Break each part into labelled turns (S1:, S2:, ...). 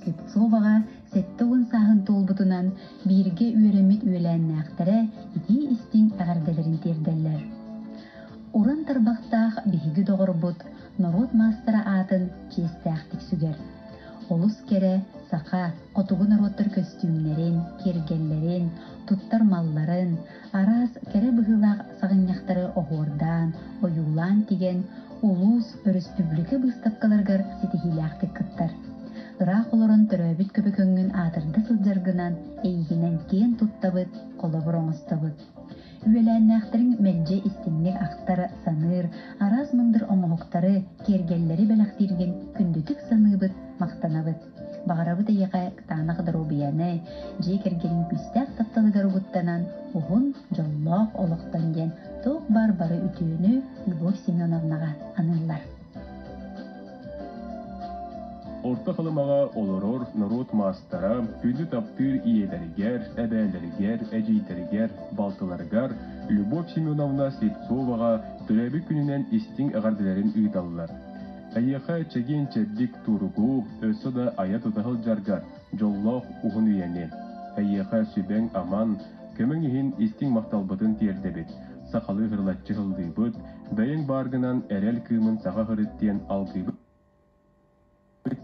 S1: Слепцоваҕа 70 сааһын туолбутунан бииргэ үөрэммит үөлээннээхтэрэ итии-истиҥ эҕэрдэлэрин тиэрдэллэр. Уран тарбахтаах биһиги доҕорбут норуот маастара аатын чиэстээхтик сүгэр. Олус кэрэ саха, хотугу норуоттар көстүүмнэрин, киэргэллэрин, туттар малларын, араас кэрэ быһыылаах саҕынньахтары оһуордаан, ойуулаан тигэн, улуус, өрөспүүбүлүкэ быыстапкаларыгар ситиһиилээхтик кыттар. Ыраах олорон төрөөбүт Көбөкөҥҥүн аатырда сылдьаргынан эйигинэн киэн туттабыт, холобур оҥостобут. Үөлээннээхтэриҥ мэлдьи истиҥник ахтар, саныыр, араас мындыр оҥоһуктары, киэргэллэри бэлэхтииргин күндүтүк саныыбыт, махтанабыт. Баҕарабыт эйиэхэ кытаанах доруобуйаны, дьиэ кэргэниҥ күүстээх тапталыгар угуттанан, уһун, дьоллоох олохтон диэн туох баар бары үтүөнү Любовь Семеновнаҕа аныыллар.
S2: Орто Халымаҕа олорор норуот маастара күндү таптыыр ийэлэригэр, эбээлэригэр, эдьиийдэригэр, балтыларыгар Любовь Семеновна Слепцоваҕа төрөөбүт күнүнэн истиҥ эҕэрдэлэрин ыыталлар. Эйиэхэ чэгиэн-чэбдик туругу, өссө да айа-тута сылдьаргар дьоллоох уһун үйэни. Эйиэхэ сүбэҥ-аман, көмөҥ иһин истиҥ махталбытын тиэрдэбит. Сахалыы һырлаччы һыллыыбыт, бэйэҥ бааргынан эрэл кыымын саха һырыт диэн алгыыбыт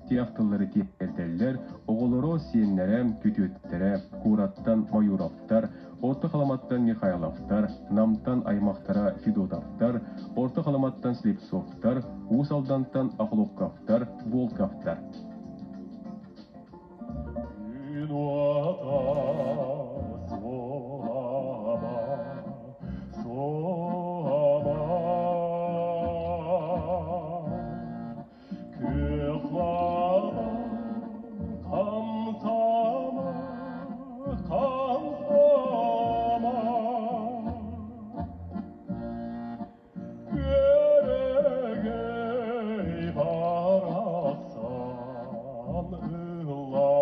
S2: тиэх тыллары тиэрдэллэр, оҕолоро, сиэннэрэ, күтүөттэрэ, куораттан Маюровтар, Орто Халыматтан Михайловтар, Намтан аймахтара Федотовтар, Орто Халыматтан Слепцовтар, Уус Алдантан Охлопковтар, Волковтар.
S3: Күөрэгэй барахсан ыллаама.